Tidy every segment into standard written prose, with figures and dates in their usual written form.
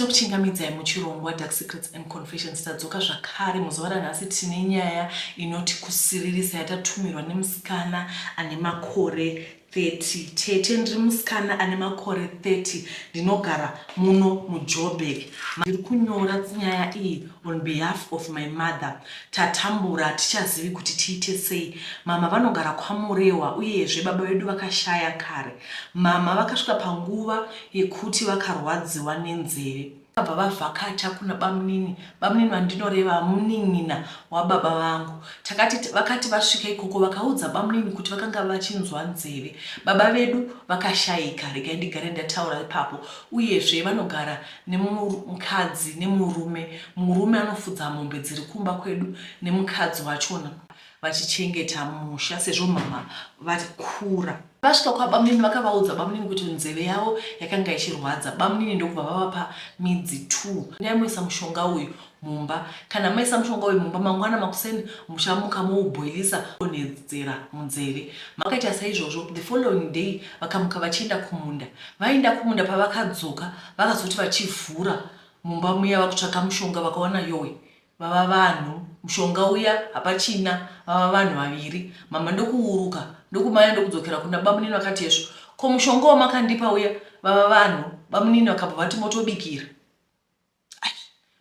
Tinokuchingamidzai muchirongwa Dark Secrets and Confessions. Tadzoka zvakare muzuva ranhasi tine nyaya inoti kusiririsa yatatumirwa nemusikana ane makore 30. Tete, ndiri musikana ane makore 30, ndinogara muno muJoburg. Ndiri kunyora nyaya iyi on behalf of my mother. Tatambura, hatichazivi kuti tiite sei. Mama vanogara kwaMurewa, uyezve baba vedu vakashaya kare. Mama vakasvika panguva yekuti vakarwadziwa nenzeve, vakabva vavhakacha kuna bamunini. Bamunini vandinoreva munin'ina wababa vangu. Takati vakati vasvika ikoko, vakaudza bamunini kuti vakanga vachinzwa nzeve. Baba vedu vakashayika, regai ndigare ndataura ipapo. Uyezve vanogara nemukadzi nemurume. Murume anofudza mombe dziri kumba kwedu nemukadzi wachona, vachichengeta musha sezvo mama vakura. Vasvika kwabamunini, vakavaudza bamunini kuti nzeve yavo yakanga ichirwadza. Bamunini ndokubva vavapa midzi 2: "Ndaimuisa mushonga uyu mumba. Kana maisa mushonga uyu mumba, mangwana makuseni muchamuka moubhoilisa, donhedzera munzeve." Makaita saizvozvo. The following day vakamuka vachienda kumunda. Vaenda kumunda, pavakadzoka vakazoti vachivhura mumba muya vakutsvaka mushonga, vakaona yowe, vava vanhu. Mushonga uya hapachina, vava vanhu vaviri. Mama ndokuuruka, ndokumanya, ndokudzokera kuna bamunini. Vakati, "Yesvo, ko mushonga wamakandipa uya, vava vanhu?" Bamunini vakabva vati, "Motobikira."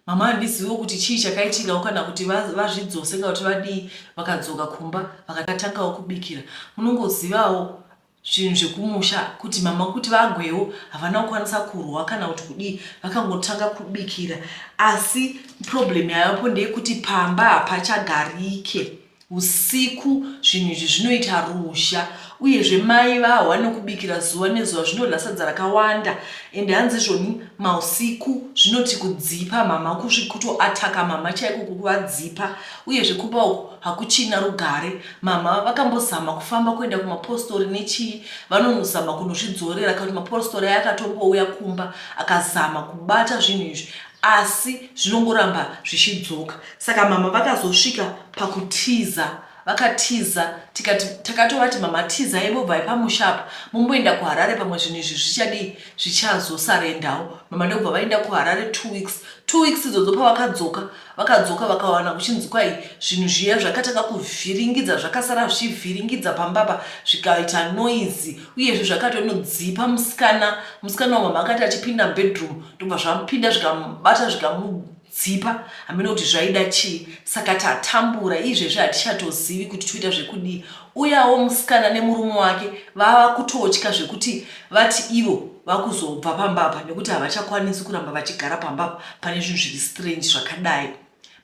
Mama handiziviwo kuti chii chakaitikawo, kana kuti vazvidzose kana kuti vadii. Vakadzoka kumba, vakatangawo kubikira. Munongozivawo zvinhu zvekumusha kuti mama kuti vagwewo havana kukwanisa kurwa kana kuti kudii, vakangotanga kubikira. Asi problem yavapo ndeyekuti pamba hapachagarike. Usiku zvinhu izvi zvinoita ruzha, uyezve mai vahwa nekubikira zuva nezuva, zvinodya sadza rakawanda. Ende hanzi izvoni mausiku zvinoti kudzipa mama, kutoataka mama chaiko, kuvadzipa. Uyezve kumba uku hakuchina rugare. Mama vakambozama kufamba kuenda kumapostori nechii, vanozama kunozvidzorera, kana kuti mapostori aya akatombouya kumba akazama kubata zvinhu izvi, asi zvinongoramba zvichidzoka. Saka mama vakazosvika pakutiza. Vakatiza, tikati takatovati, "Mama, tizai, mobvai pamusha apa, mumboenda kuHarare, pamwe zvinhu izvi zvichadii, zvichazosarendawo." Mama ndokubva vaenda kuHarare 2 weeks. 2 weeks idzodzo, pavakadzoka, vakadzoka vakawana kuchinzi kwai zvinhu zviya zvakatanga kuvhiringidza, zvakasara zvichivhiringidza pambapa, zvikaita noise. Uyezve zvakatonodzipa musikana. Musikana wamama akati achipinda mubedroom, ndobva zvamupinda, zvikamubata, zvikamudzipa. Hamene kuti zvaida chii. Saka tatambura izvezvi, hatichatozivi kuti toita zvekudii. Uyawo musikana nemurume wake vava kutotya zvekuti vati ivo vakuzobva pambapa, nekuti havachakwanisi kuramba vachigara pambapa pane zvinhu zviri strange zvakadai.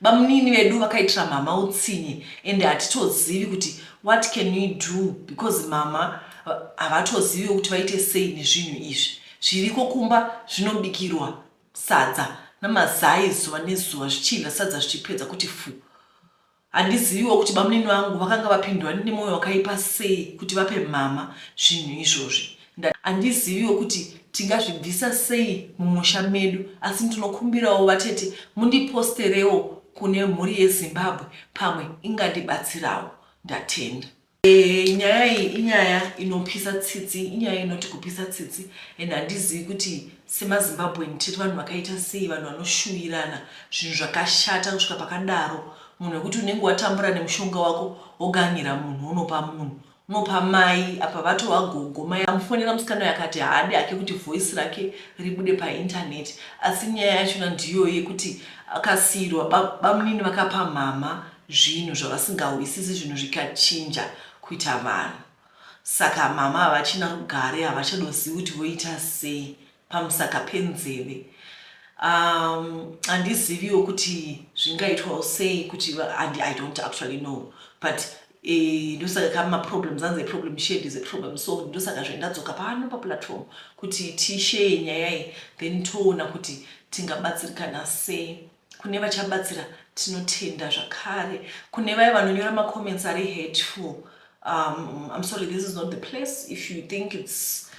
Bamunini vedu vakaitira mama utsinye, ende hatitozivi kuti what can we do, because mama havatoziviwo kuti vaite sei nezvinhu izvi zviriko kumba. Zvinobikirwa sadza namazai zuva nezuva, zvichidya sadza zvichipedza kuti fu. Handiziviwo kuti bamunini vangu vakanga vapindwa nemwoyo wakaipa sei kuti vape mama zvinhu izvozvi. Handiziviwo kuti tingazvibvisa sei mumusha medu, asi ndinokumbirawo vatete mundiposterewo kune mhuri yeZimbabwe, pamwe ingandibatsirawo. Ndatenda. Nyaya iyi inyaya inopisa tsitsi, inyaya inoti kupisa tsitsi, and handizivi kuti semaZimbabwean tiri vanhu vakaita sei, vanhu vanoshuwirana zvinhu zvakashata kusvika pakadaro. Munhu wekuti unenge watambura nemushonga wako, woganyira munhu, unopa munhu, unopa mai apa vatova gogo. Mai amufonera musikana uyo akati haadi hake kuti voice rake ribude paintaneti, asi nyaya yachona ndiyo yekuti akasiyirwa bamunini, vakapa mama zvinhu zvavasingawisisi, zvinhu zvikachinja kuita vanhu. Saka mama havachina rugare, havachadozivi kuti voita sei pamusaka penzeve. Handiziviwo kuti zvingaitwawo sei kuti I don't actually know, but ndosaka kamaproblems anzi problem shared is a problem solved. Ndosaka zvendadzoka pano paplatform kuti tisheye nyaya iyi, then toona kuti tingabatsirikana sei. Kune vachabatsira, tinotenda zvakare. Kune vaya vanonyora macomments ari hateful, I'm sorry, this is not the place. If you think it's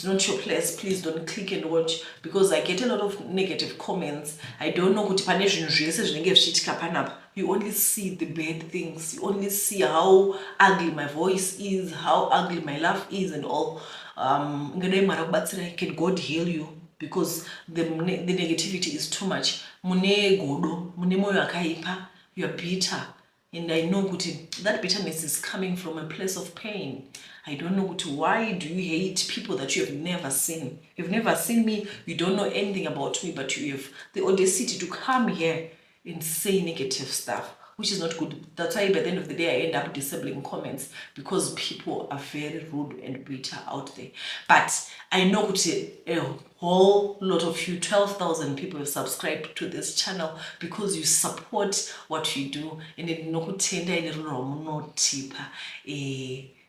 not your place, please don't click and watch, because I get a lot of negative comments. I don't know kuti pane zvinhu zvese zvinenge zvichiitika panapa, you only see the bad things, you only see how ugly my voice is, how ugly my laugh is and all. Ngadai Mwari akubatsirai. Can God heal you? because the negativity is too much. Mune godo, mune moyo akaipa, you are bitter, and I know kuti that bitterness is coming from a place of pain. I don't know kuti why do you hate people that you have never seen. You've never seen me, you don't know anything about me, but you have the audacity to come here and say negative stuff, which is not good. That's why by the end of the day I end up disabling comments, because people are very rude and bitter out there. But I know kuti a whole lot of you, 12,000 people, have subscribed to this channel because you support what you do, and ndinokutendai nerudo rwamunotipa.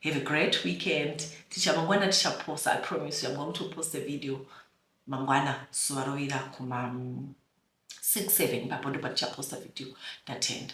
Have a great weekend. Ticha mangwana tichaposta. I promise you I'm going to post a video mangwana, zuva rovira kuma 6 7 ipapo ndo patichaposta video. Ndatenda.